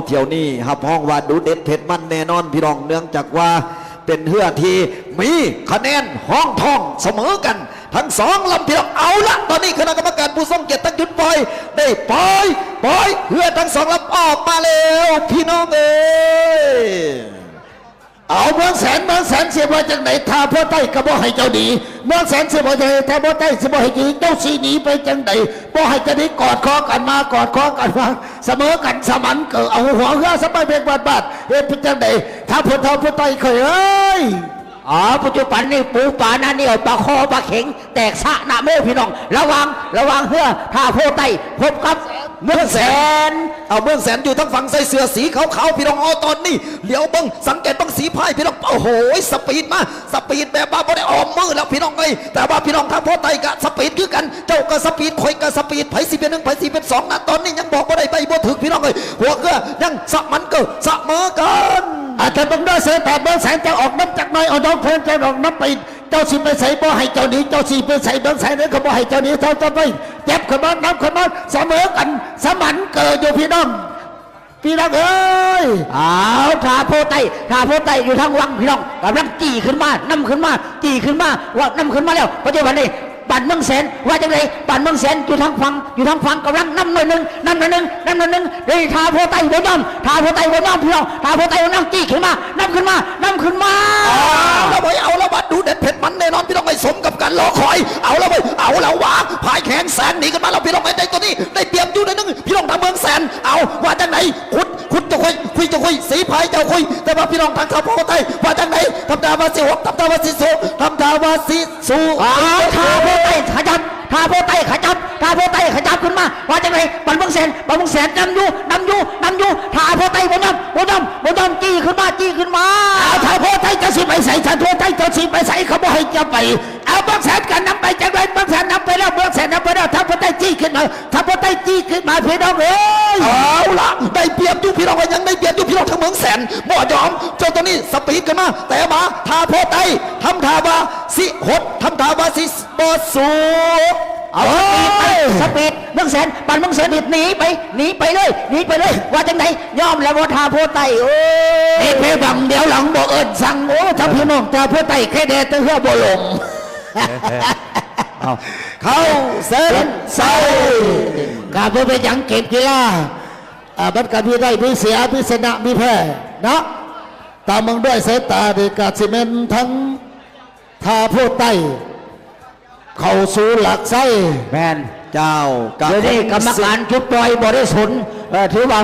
ທ່ຽວນີ້ຮັບຮອງວ່າດຸເດັດເຜັດມັນແນ່ນອນພີ່ນ້ອງ ເນື່ອງຈາກວ່າເປັນເຮືອທີ່ມີຄະແນນຮອງທ້ອງສະເໝີກັນທັງສອງລຳພີ່ນ້ອງ. ເອົາລະ ຕອນນີ້ຄະນະກຳມະການຜູ້ຊົງກຽດທັງຈຸດປ່ອຍໄດ້ປ່ອຍ ປ່ອຍເຮືອທັງສອງລຳອອກມາແລ້ວພີ່ນ້ອງເອີຍ. ເອົາ ເມືອງແສນ ເມືອງແສນຊິວ່າຈັ່ງໃດ? ຖ້າຜູ້ໃຕ້ກໍບໍ່ໃຫ້ເຈົ້າໜີ. ເມືອງແສນຊິວ່າຈັ່ງໃດ? ຖ້າຜູ້ໃຕ້ຊິບໍ່ໃຫ້ໜີ ເຈົ້າຊິໜີໄປຈັ່ງໃດ? ບໍ່ໃຫ້ເຈົ້າໜີ ກອດຄໍກັນມາ ກອດຄໍກັນມາ ສະເໝີກັນສະໝັນເກີ້ ເອົາຫົວເຮືອສະໄປເບກບາດໆ ເຮັດເປັນຈັ່ງໃດ? ຖ້າຜູ້ເຖົ້າຜູ້ໃຕ້ຂ້ອຍເອີຍ. ອໍ ປັດຈຸບັນນີ້ປູປານາໜຽວ ປາຄໍປາເຂັງ ແຕກຊະນະເມີພີ່ນ້ອງ ລະຫວ່າງ ລະຫວ່າງເຮືອ ຖ້າໂພໄຕ້ ພົບກັບເມືອງແສນ. ເອົາ ເມືອງແສນຢູ່ທາງຝັ່ງໃສ່ເສື້ອສີຂາວໆ ພີ່ນ້ອງ. ເອົາ ຕອນນີ້ຫຼຽວເບິ່ງ ສັງເກດເບິ່ງສີພາຍພີ່ນ້ອງ. ໂອ້ໂຫ ສະປີດມາ ສະປີດແບບວ່າບໍ່ໄດ້ອ້ອມມືແລ້ວພີ່ນ້ອງເອີຍ. ແຕ່ວ່າພີ່ນ້ອງທາງໂພໄຕ້ກະສະປີດຄືກັນ ເຈົ້າກະສະປີດ ຂ້ອຍກະສະປີດ ໃຜຊິເປັນໜຶ່ງ ໃຜຊິເປັນສອງ ນະຕອນນີ້ຍັງບອກບໍ່ໄດ້ ໄປບໍ່ຖືກພີ່ນ້ອງເອີຍ. ຫົວເຮືອຍັງສະໝັນເກີ້ ສະເໝີກັນ. ອາດຈະເບິ່ງດ້ວຍສາຍຕາເບິ່ງແສນ ຈະອອກນຳຈັກໜ້ອຍ ເອົານ້ອງເພິ່ນຈະອອກນຳໄປ. ເຈົ້າຊິໄປໃສ ບໍ່ໃຫ້ເຈົ້າໜີ ເຈົ້າຊິໄປໃສ ເມືອງແສນເອີຍ ເຂົາບໍ່ໃຫ້ເຈົ້າໜີ ເຈົ້າຈະໄປ ຈັບຂຶ້ນມາ ນຳຂຶ້ນມາ ສະເໝີກັນ ສະໝັນເກີ້ຢູ່ພີ່ນ້ອງ ພີ່ນ້ອງເອີຍ. ເອົາ ຖ້າໂພໄຕ້ ຖ້າໂພໄຕ້ຢູ່ທາງວັງພີ່ນ້ອງ ກຳລັງຈີ້ຂຶ້ນມາ ນຳຂຶ້ນມາ ຈີ້ຂຶ້ນມາ ວ່ານຳຂຶ້ນມາແລ້ວ. ປັດຈຸບັນນີ້ບ້ານເມືອງແສນວ່າຈັ່ງໃດ? ບ້ານເມືອງແສນຢູ່ທາງຝັ່ງ ຢູ່ທາງຝັ່ງກຳລັງນຳໜ້ອຍໜຶ່ງ ນຳໜ້ອຍໜຶ່ງ ນຳໜ້ອຍໜຶ່ງ. ເດ ຖ້າໂພໄຕ້ບໍ່ຍອມ ຖ້າໂພໄຕ້ບໍ່ຍອມພີ່ນ້ອງ ຖ້າໂພໄຕ້ບໍ່ຍອມ ຈີ້ຂຶ້ນມາ ນຳຂຶ້ນມາ ນຳຂຶ້ນມາ. ເອົາລະເວີຍ ເອົາລະ ບາດດຸເດັດເຜັດມັນແນ່ນອນພີ່ນ້ອງເອີຍ ສົມກັບການລໍຄອຍ. ເອົາລະເວີຍ ເອົາລະຫວາ ພາຍແຂງແສງໜີກັນມາແລ້ວພີ່ນ້ອງເອີຍ. ໃນຕົວນີ້ໄດ້ປຽບຢູ່ໜ້ອຍໜຶ່ງພີ່ນ້ອງທາງເມືອງແສນ. ເອົາ ວ່າຈັ່ງໃດ? ຂຸດ ຂຸດເຈົ້າຄຸຍ ຄຸຍເຈົ້າຄຸຍ ສີພາຍເຈົ້າຄຸຍ. ແຕ່ວ່າພີ່ນ້ອງທາງເຖົ້າໂພໄຕ້ວ່າຈັ່ງໃດ? ທຳທ່າວ່າຊິຫົດ ທຳທ່າວ່າຊິສູ້ ທຳທ່າວ່າຊິ ສູ້. ອ້າວ ຖ້າໂພໄຕ້ຂະຫຍັບ ຖ້າໂພໄຕ້ຂະຫຍັບ ຖ້າໂພໄຕ້ຂະຫຍັບຂຶ້ນມາ ວ່າຈັ່ງໃດ? ບ້ານເມືອງແສນ ບ້ານເມືອງແສນນຳຢູ່ ນຳຢູ່ ນຳຢູ່. ຖ້າໂພໄຕ້ບໍ່ຍອມ ບໍ່ຍອມ ບໍ່ຍອມ ຈີ້ຂຶ້ນມາ ຈີ້ຂຶ້ນມາ. ອ້າວ ຖ້າໂພໄຕ້ເຈົ້າຊິໄປໃສ? ຖ້າໂພໄຕ້ເຈົ້າຊິໄປໃສ? ເຂົາບໍ່ໃຫ້ເຈົ້າໄປ. ເອົາ ເມືອງແສນກໍນຳໄປຈັ່ງໃດ? ເມືອງແສນນຳໄປແລ້ວ ເມືອງແສນນຳໄປແລ້ວ. ຖ້າໂພໄຕ້ຈີ້ຂຶ້ນມາ ຖ້າໂພໄຕ້ຈີ້ຂຶ້ນມາ ພີ່ນ້ອງເອີຍ. ເອົາລະ ໄດ້ປຽບຢູ່ພີ່ນ້ອງເອີຍ ຍັງໄດ້ປຽບຢູ່ພີ່ນ້ອງທາງເມືອງແສນ ບໍ່ຍອມ. ເຈົ້າຕົວນີ້ສະປີດຂຶ້ນມາ ແຕ່ມາ ຖ້າໂພໄຕ້ ທຳທ່າວ່າຊິຫົດ ທຳທ່າວ່າຊິບໍ່ສູ້. ເອົາ ສະປີດໄປ ໂອ້ຍ ສະປີດ ເມືອງແສນ ບ້ານເມືອງແສນນີ້ໜີໄປ ໜີໄປເລີຍ ໜີໄປເລີຍ. ວ່າຈັ່ງໃດ? ຍອມແລ້ວບໍ່ ຖ້າໂພໄຕ້? ໂອ້ຍ ນີ້ເພບັງດຽວຫຼັງບໍ່ເອີ້ນສັ່ງ. ໂອ້ ຖ້າພີ່ນ້ອງ ຖ້າໂພໄຕ້ແຄ່ແດ່ແຕ່ເຮືອບໍ່ລົງ. ເຂົ້າເສັ້ນໄຊ ກະບໍ່ເປັນຫຍັງ ເກມກິລາ ອາ ມັນກະມີໄດ້ມີເສຍ ມີຊະນະມີແພ້ເນາະ. ຕາມເບິ່ງດ້ວຍສາຍຕານີ້ກະຊິແມ່ນທັງທ່າໂພໄຕ້ ເຂົ້າສູ່ຫຼັກໄຊ. ແມ່ນ ເຈົ້າ ກະ ດຽວນີ້ກຳມະການຈຸດປ່ອຍບໍ່ໄດ້ສົນ ເອີ ຖືວ່າ